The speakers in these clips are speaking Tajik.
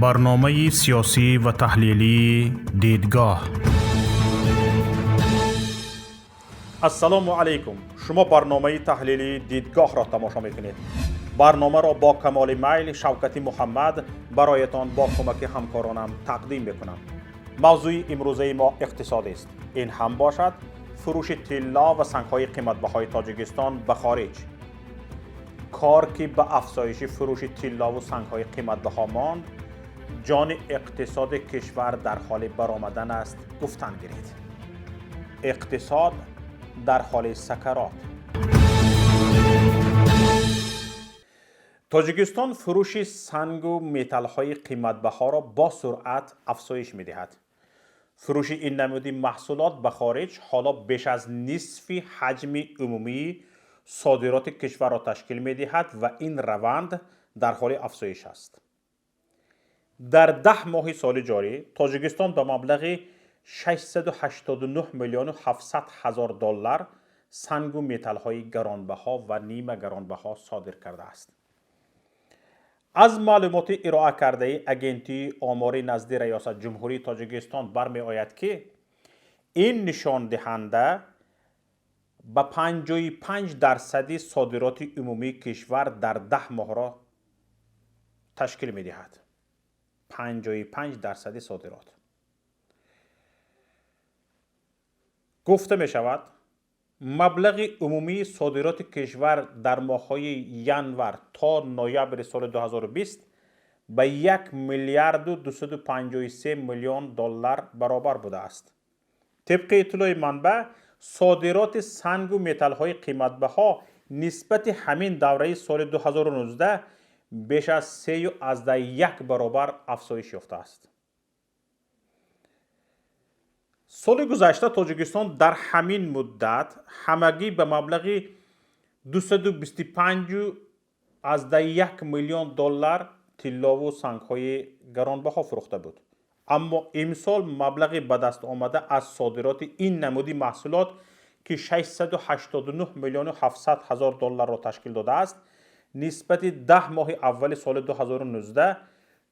Барномаи сиёсӣ ва таҳлилии «Дидгоҳ». Ассалому алайкум. Шумо барномаи таҳлилии «Дидгоҳро» тамошо мекунед. Барномаро бо камоли майл Шавкати Муҳаммад бароятон бо кӯмаки ҳамкоронам тақдим мекунам. Мавзӯи имрӯзаи мо иқтисодист. Ин ҳам бошад фурӯши тилло ва сангҳои қиматбаҳои Тоҷикистон ба хориҷ. Кор ки ба афзоиши фурӯши тиллову сангҳои қиматбаҳо монд, ҷони иқтисоди кишвар дар ҳоли баромадан аст, гуфтан гиред. Иқтисод дар ҳоли сакарот. Тоҷикистон фурӯши сангу металлҳои қиматбаҳоро бо суръат афзоиш медиҳад. Фурӯши ин намуди маҳсулот ба хориҷ ҳоло беш аз нисфи ҳаҷми умумии содироти кишварро ташкил медиҳад ва ин раванд дар ҳоли афзоиш аст. Дар 10 моҳи соли ҷорӣ Тоҷикистон ба маблағи 689 миллиону 700 ҳазор доллар сангу металлҳои гаронбаҳо ва нимагаронбаҳо содир кардааст. Аз маълумоти ироа кардаи Агентии оморӣ назди Раёсат Ҷумҳурии Тоҷикистон бармеояд, ки ин нишондиҳанда ба 55% содироти умумии кишвар дар 10 моҳро ташкил медиҳад. 55% содирот. Гуфта мешавад, маблағи умумии содироти кишвар дар моҳҳои январ то ноябри соли 2020 ба 1 миллиарду 253 миллион доллар баробар будааст. Тибқи иттилои манбаъ, содироти сангу металлҳои қиматбаҳо нисбати ҳамин давраи соли 2019 беш аз 3,1 баробар афзоиш ёфтааст. Соли гузашта Тоҷикистон дар ҳамин муддат ҳамагӣ ба маблағи 225,1 миллион доллар тиллову сангҳои гаронбаҳо фурӯхта буд. Аммо имсол маблағи ба даст омада аз содироти ин намуди маҳсулот, ки 689 миллиону 700 ҳазор долларро ташкил додааст, нисбати 10 моҳи аввали соли 2019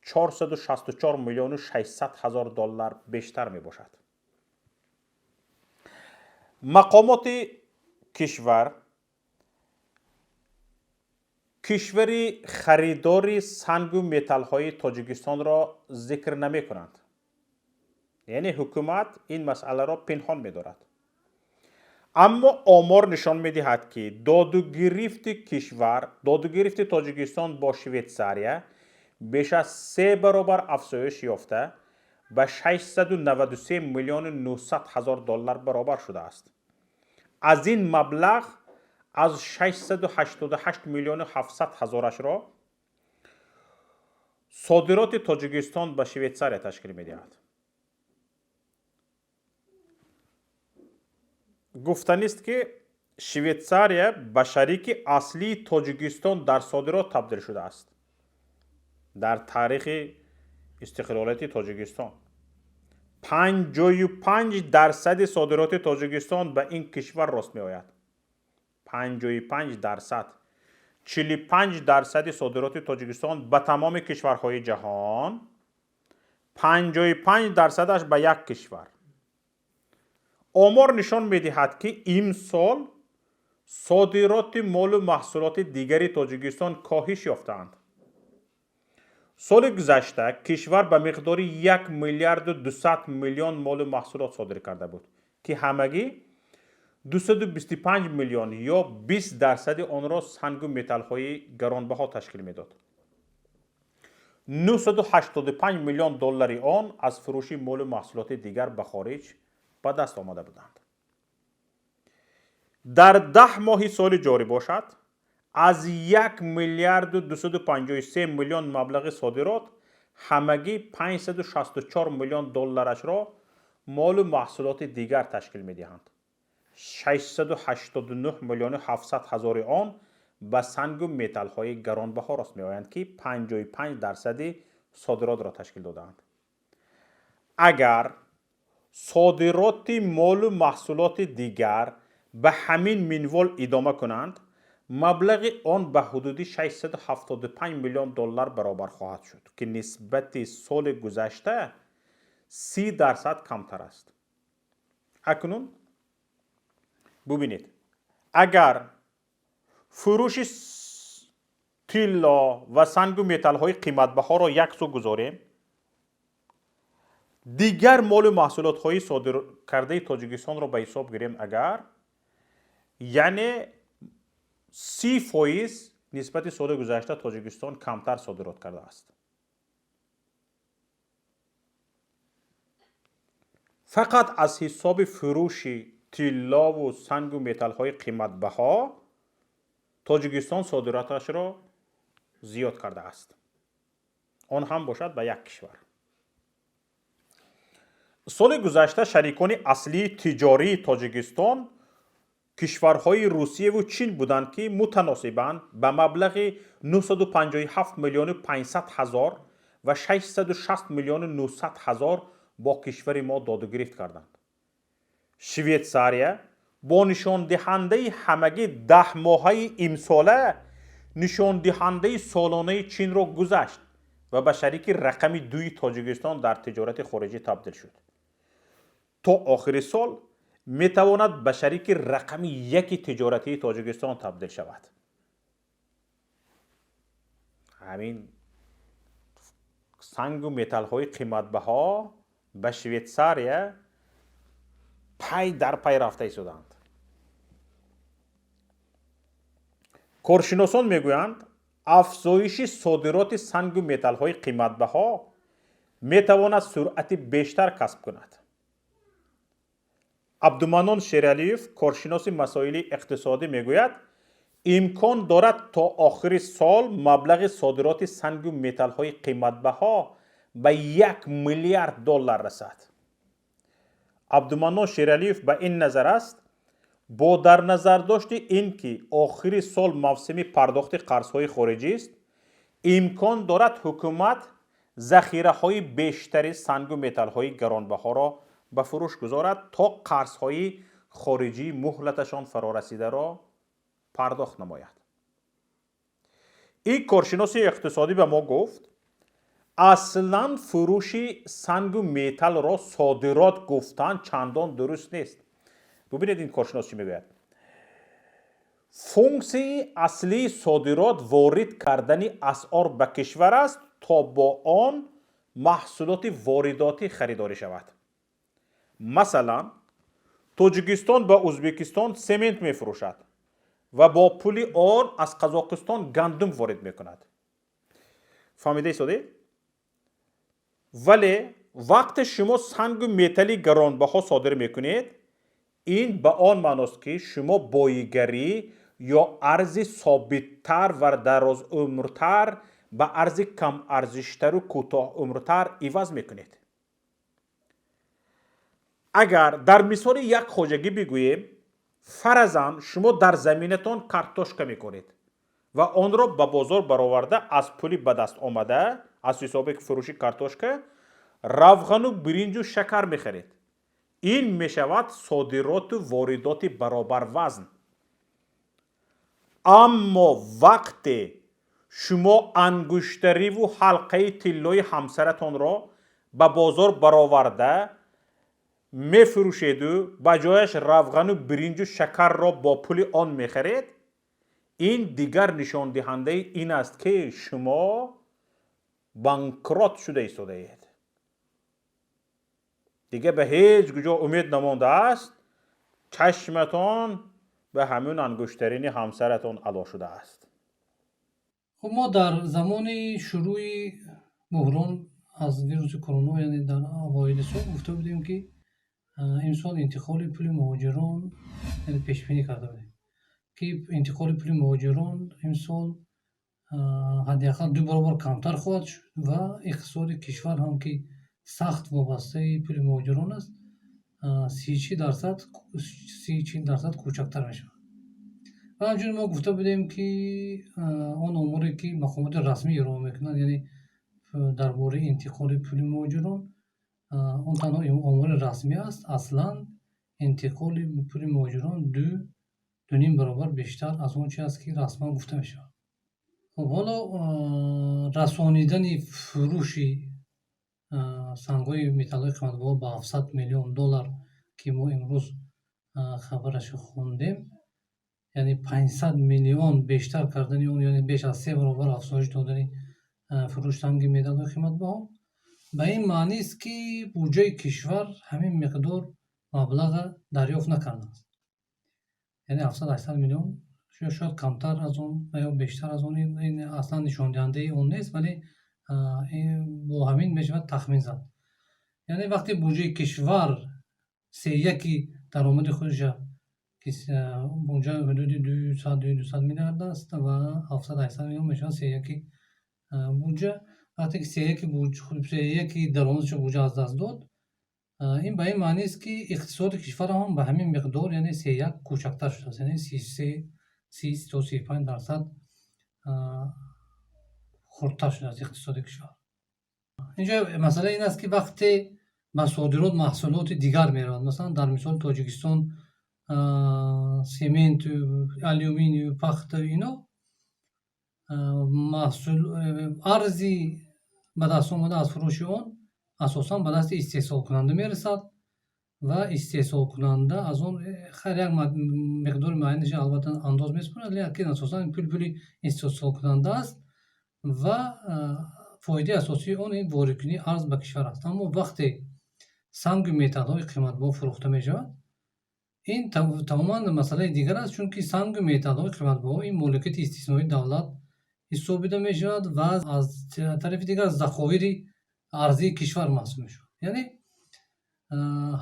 464 миллиону 600 ҳазор доллар бештар мебошад. Мақомоти кишвар кишвари харидори сангу металлҳои Тоҷикистонро зикр намекунанд. Яъне ҳукумат ин масъаларо пинҳон медорад. Аммо омор нишон медиҳад, ки додугирифти кишвар, додугирифти Тоҷикистон бо Швейтсария беш аз 3 баробар афзоиш ёфта, ба 693 миллиону 900 ҳазор доллар баробар шудааст. Аз ин маблағ аз 688 миллиону 700 ҳазорашро содироти Тоҷикистон ба Швейтсария ташкил медиҳад. Гуфтанист, ки Швейтсария ба шарики аслии Тоҷикистон дар содирот табдил шудааст. Дар таърихи истиқлолияти Тоҷикистон 55% содироти Тоҷикистон ба ин кишвар рост меояд. 55%. 45% содироти Тоҷикистон ба тамоми кишварҳои ҷаҳон, 55%-аш ба як кишвар. Омор нишон медиҳад, ки имсол содироти молу маҳсулоти дигари Тоҷикистон коҳиш ёфтаанд. Соли гузашта кишвар ба миқдори 1 миллиарду 200 миллион молу маҳсулот содир карда буд, ки ҳамагӣ 225 миллион ё 20% онро сангу металлҳои гаронбаҳо ташкил медод. 985 миллион доллари он аз фурӯши молу маҳсулоти дигар ба хориҷ ба даст омада буданд. Дар 10 моҳи соли ҷорӣ бошад, аз 1 миллиарду 253 миллион маблағи содирот ҳамагӣ 564 миллион долларашро молу маҳсулоти дигар ташкил медиҳанд. 689 миллиону 700 ҳазори он ба сангу металлҳои гаронбаҳо рост меоянд, ки 55% содиротро ташкил додаанд. Агар содироти молу маҳсулоти дигар ба ҳамин минвол идома кунанд, Маблағи он ба ҳудуди 675 миллион доллар баробар хоҳад шуд, ки нисбати соли гузашта 30% камтар аст. Акнун бубинед, агар фурӯши тилло ва сангу металлҳои қиматбаҳоро як сӯ гузорем, дигар молу маҳсулотҳои содиркардаи Тоҷикистонро ба ҳисоб гирем агар, яъне 30% нисбати соли гузашта Тоҷикистон камтар содирот кардааст. Фақат аз ҳисоби фурӯши тиллову сангу металлҳои қиматбаҳо Тоҷикистон содироташро зиёд кардааст, он ҳам бошад ба як кишвар. Соли гузашта шарикони аслии тиҷории Тоҷикистон кишварҳои Русияву Чин буданд, ки мутаносибан ба маблағи 957 миллиону 500 ҳазор ва 660 миллиону 900 ҳазор бо кишвари мо додугирифт карданд. Швейтсария бо нишондиҳандаи ҳамагӣ 10 моҳаи имсола нишондиҳандаи солонаи Чинро гузашт ва ба шарики рақами дуи Тоҷикистон дар тиҷорати хориҷӣ табдил шуд. То охири сол метавонад ба шарики рақами яки тиҷоратии Тоҷикистон табдил шавад. Ҳамин сангу металлҳои қиматбаҳо ба Швейтсария пай дар пай рафта истоданд. Коршиносон мегӯянд, афзоиши содироти сангу металлҳои қиматбаҳо метавонад суръати бештар касб кунад. Абдуманнон Шералиев, коршиноси масоили иқтисодӣ, мегӯяд, имкон дорад то охири сол маблағи содироти сангу металлҳои қиматбаҳо ба 1 миллиард доллар расад. Абдуманнон Шералиев ба ин назар аст бо дар назардошти ин ки охири сол мавсими пардохти қарзҳои хориҷист, имкон дорад ҳукумат захираҳои бештари сангу металлҳои гаронбаҳоро ба фурӯш гузорад, то қарзҳои хориҷии муҳлаташон фарорасидаро пардохт намояд. Ин коршиноси иқтисодӣ ба мо гуфт, аслан фурӯши сангу металлро содирот гуфтан чандон дуруст нест. Бубинед, ин коршинос чӣ мегӯяд: функсияи аслии содирот ворид кардани асъор ба кишвар аст, то бо он маҳсулоти воридотӣ харидорӣ шавад. Масалан, Тоҷикистон ба Ӯзбекистон семент мефурӯшад ва бо пули он аз Қазоқистон гандум ворид мекунад. Фаҳмида истодед? Вале вақте шумо сангу металли гаронбаҳо содир мекунед, ин ба он маъност, ки шумо боигарӣ ё арзи собиттар ва дарозумртар ба арзи камарзиштару кӯтоҳумртар иваз мекунед. Агар дар мисоли як хоҷагӣ бигӯем, фаразан шумо дар заминатон картошка мекоред ва онро ба бозор бароварда, аз пули ба даст омада аз ҳисоби фурӯши картошка равғану биринҷу шакар мехаред. Ин мешавад содироту воридоти баробарвазн. Аммо вақте шумо ангуштариву ҳалқаи тиллои ҳамсаратонро ба бозор бароварда мефурӯшеду ба ҷояш равғану биринҷу шакарро бо пули он мехаред, ин дигар нишондиҳандаи ин аст, ки шумо банкрот шуда истодаед. Дигар ба ҳеҷ куҷо умед намондааст, чашматон ба ҳамун ангуштарини ҳамсаратон ало шудааст. Хуб, мо дар замони шурӯи буҳрон аз вируси корона, яъне дар авоили сол, гуфта будем, ки имсол интиқоли пули муҳоҷирон, яъне пешбинӣ карда будем, ки интиқоли пули муҳоҷирон имсол ҳадди ақал ду баробар камтар хоҳад шуд ва иқтисоди кишвар ҳам, ки сахт вобастаи пули муҳоҷирон аст, 30-40%, 30-40% кӯчактар мешавад. Ва ҳамчунин мо гуфта будем, ки он оморе, ки мақомоти расмӣ ироа мекунанд, яъне дар бораи интиқоли пули муҳоҷирон, он танҳо омори расмӣ аст. Аслан интиқоли пули муҳоҷирон ду 2,5 баробар бештар аз он чи аст, ки расман гуфта мешавад. Хуб, ҳоло расонидани фурӯши сангҳои металлҳои қиматбаҳо ба 700 миллион доллар, ки мо имрӯз хабарашро хондем, яъне 500 миллион бештар кардани он, яъне беш аз се баробар афзоиш додани фурӯши санги металлҳои қиматбаҳо, ба ин маънист, ки буҷаи кишвар ҳамин миқдор маблаға дарёфт накардааст. Яъне 700-800 миллион, шояд камтар аз он ва ё бештар аз он, ин аслан нишондиҳандаи он нест, вале бо ҳамин мешавад тахмин зад. Яъне вақте буҷаи кишвар сеяки даромади худша, ки буҷа ҳудуди 200 миллиард аст ва 700-800 миллион мешавад сеяки буҷа, вақте ки сеяки даромадашро буҷа аз даст дод, ин ба ин маънист, ки иқтисоди кишвар ҳам ба ҳамин миқдор, яъне сеяк кӯчактар шудааст, яъне 30 то 35% хурдтар шудааст иқтисоди кишвар. Инҷо масъала ин аст, ки вақте ба содирот маҳсулоти дигар меравад, масалан, дар мисоли Тоҷикистон сементу, алюминию, пахтаю, ино маҳсул арзи ба даст омада аз фурӯши он асосан ба дасти истеҳсолкунанда мерасад ва истеҳсолкунанда аз он хайр як миқдори муайянашро албатта андоз месупорад, лекин асосан пул пули истеҳсолкунанда аст ва фоидаи асосии он ин воридкунии арз ба кишвар аст. Аммо вақте сангу металлҳои қиматбаҳо фурӯхта мешавад, ин тамоман масъалаи дигар аст, чунки сангу металлҳои қиматбаҳо ин моликияти истисноии давлат ҳисобида мешавад ва аз тарафи дигар захоири арзии кишвар маҳсуб мешавад. Яъне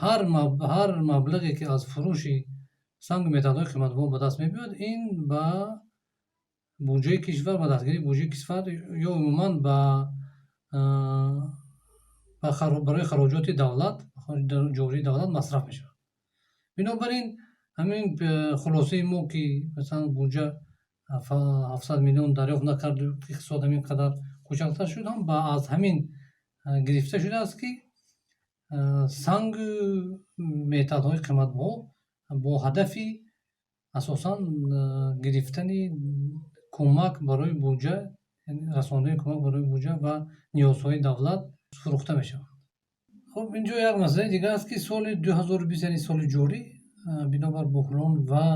ҳар маблағе, ки аз фурӯши сангу металлҳои қиматбаҳо ба даст мебиёяд, ин ба буҷаи кишвар, ба дастгирии буҷаи кишвар ё умуман барои хароҷоти давлат, ҷории давлат масраф мешавад. Бинобар ин ҳамин хулосаи мо, ки масалан буҷа 700 миллион дарёфт накарду иқтисод ҳамин қадар кӯчактар шуд, ҳам аз ҳамин гирифта шудааст, ки сангу металлҳои қиматбаҳо бо ҳадафи асосан гирифтани кӯмак барои буҷа, расондани кӯмак барои буҷа ва ниёзҳои давлат фурӯхта мешаванд. Хуб, инҷо як масъалаи дигар аст, ки соли 2020, яъне соли ҷорӣ, бинобар буҳрон ва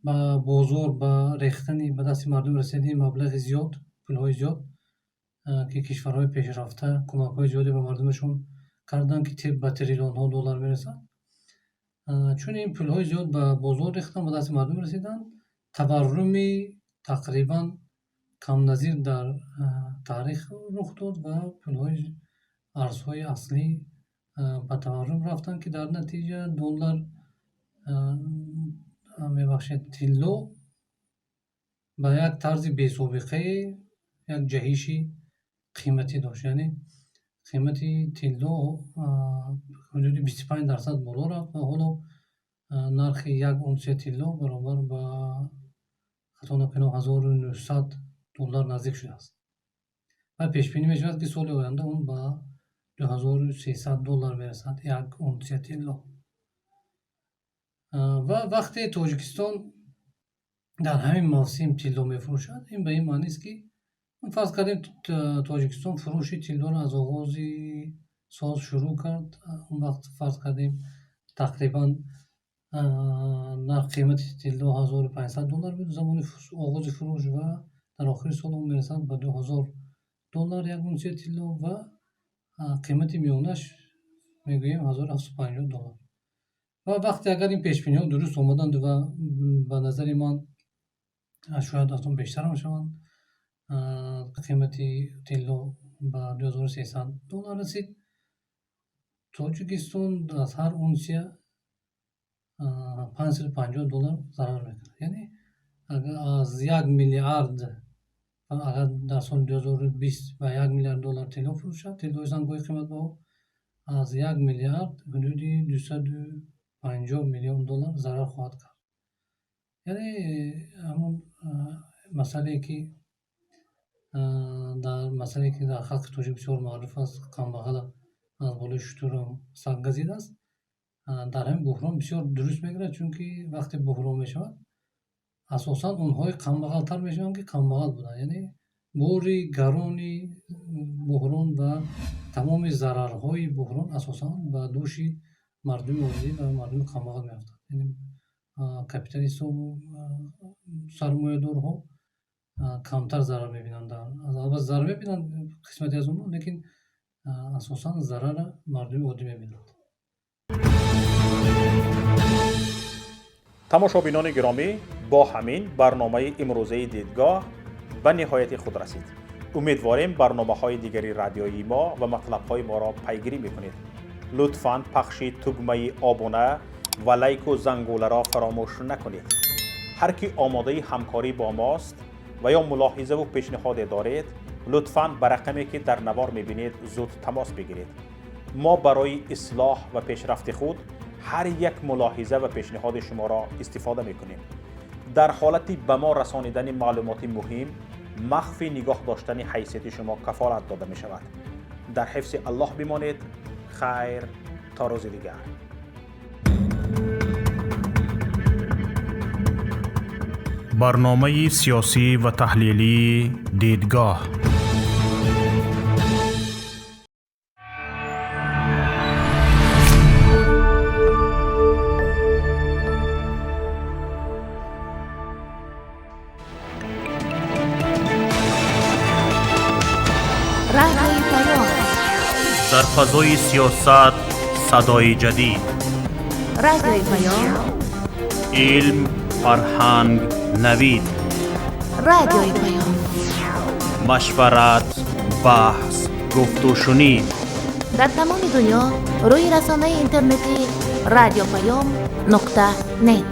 ба бозор ба рехтани, ба дасти мардум расидани маблағи зиёд, пулҳои зиёд, ки кишварҳои пешрафта кӯмакҳои зиёде ба мардумашон карданд, ки ба триллионҳо доллар мерасад. Чун ин пулҳои зиёд ба бозор рехтанд, ба дасти мардум расиданд, таварруми тақрибан камназир дар таърих рух дод ва пулҳои арзҳои аслӣ ба таваррум рафтанд, ки дар натиҷа доллар, мебахшед, тилло ба як тарзи бесобиқае як ҷаҳиши қиматӣ дошт. Яъне қимати тилло ҳудуди 25% боло рафт ва ҳоло нархи як унсия тилло баробар ба, хато накунам, 1900 доллар наздик шудааст ва пешбинӣ мешавад, ки соли оянда он ба 2300 доллар мерасад, як унсия тилло. Ва вақте Тоҷикистон дар ҳамин мавсим тилло мефурӯшад, ин ба ин маънист, ки фарз кардем, Тоҷикистон фурӯши тиллоро аз оғози сол шурӯъ кард. Он вақт, фарз кардем, тақрибан нарх, қимати тилло 1500 доллар буд замони оғози фурӯш ва дар охири сол он мерасад ба 2000 доллар як унсия тилло ва қимати миёнаш мегӯем 1750 доллар. Ва вақте агар ин пешбиниҳо дуруст омаданд ва ба назари ман шояд аз он бештарам шаванд, қимати тилло ба 2300 доллар расид, Тоҷикистон аз ҳар унсия 550 доллар зарар мекунад. Яъне агар аз 1 миллиард, агар дар соли 2020 ба 1 миллиард доллар тилло фурӯшад, тиллои сангҳои қиматбаҳо, аз 1 миллиард ҳудуди 250 миллион доллар зарар хоҳад кард. Яъне ҳамон масъалае ки дар масъалае ки дар халқи тоҷик бисёр маъруф аст, «Камбағала аз болои шутурам саг газидааст», дар ҳамин буҳрон бисёр дуруст мегирад, чунки вақте буҳрон мешавад Асосан онҳои камбағалтар мешаванд, ки камбағал буданд. Яъне бори гарони буҳрон ва тамоми зарарҳои буҳрон асосан ба дӯши мардуми оддӣ ва мардуми камбағал меафтад. Яъне капиталистҳову сармоядорҳо камтар зарар мебинанд. Албатта, зарар мебинанд қисмате аз онҳо, лекин асосан зарарра мардуми оддӣ мебинанд. Тамошобинони гиромӣ, бо ҳамин барномаи имрӯзаи «Дидгоҳ» ба ниҳояти худ расид. Умедворем, барномаҳои дигари радиои мо ва матлабҳои моро пайгирӣ мекунед. Лутфан пахши тугмаи обуна ва лайку зангуларо фаромӯш накунед. Ҳар ки омодаи ҳамкорӣ бо мост ва ё мулоҳизаву пешниҳоде доред, лутфан ба рақаме, ки дар навор мебинед, зуд тамос бигиред. Мо барои ислоҳ ва пешрафти худ ҳар як мулоҳиза ва пешниҳоди шуморо истифода мекунем. Дар ҳолати ба мо расонидани маълумоти муҳим, махфӣ нигоҳ доштани ҳайсияти шумо кафолат дода мешавад. Дар ҳифзи Аллоҳ бимонед. Хайр, то рӯзи дигар. Барномаи сиёсӣ ва таҳлилии «Дидгоҳ». Радиои Паём. Дар фазои сиёсат садои ҷадид. Радиои Паём. Илм, фарҳанг, навид. Радиои Паём. Машварат, баҳс, гуфтушунид. Дар тамоми дунё рӯи расонаи интернетӣ радиопаём.нет.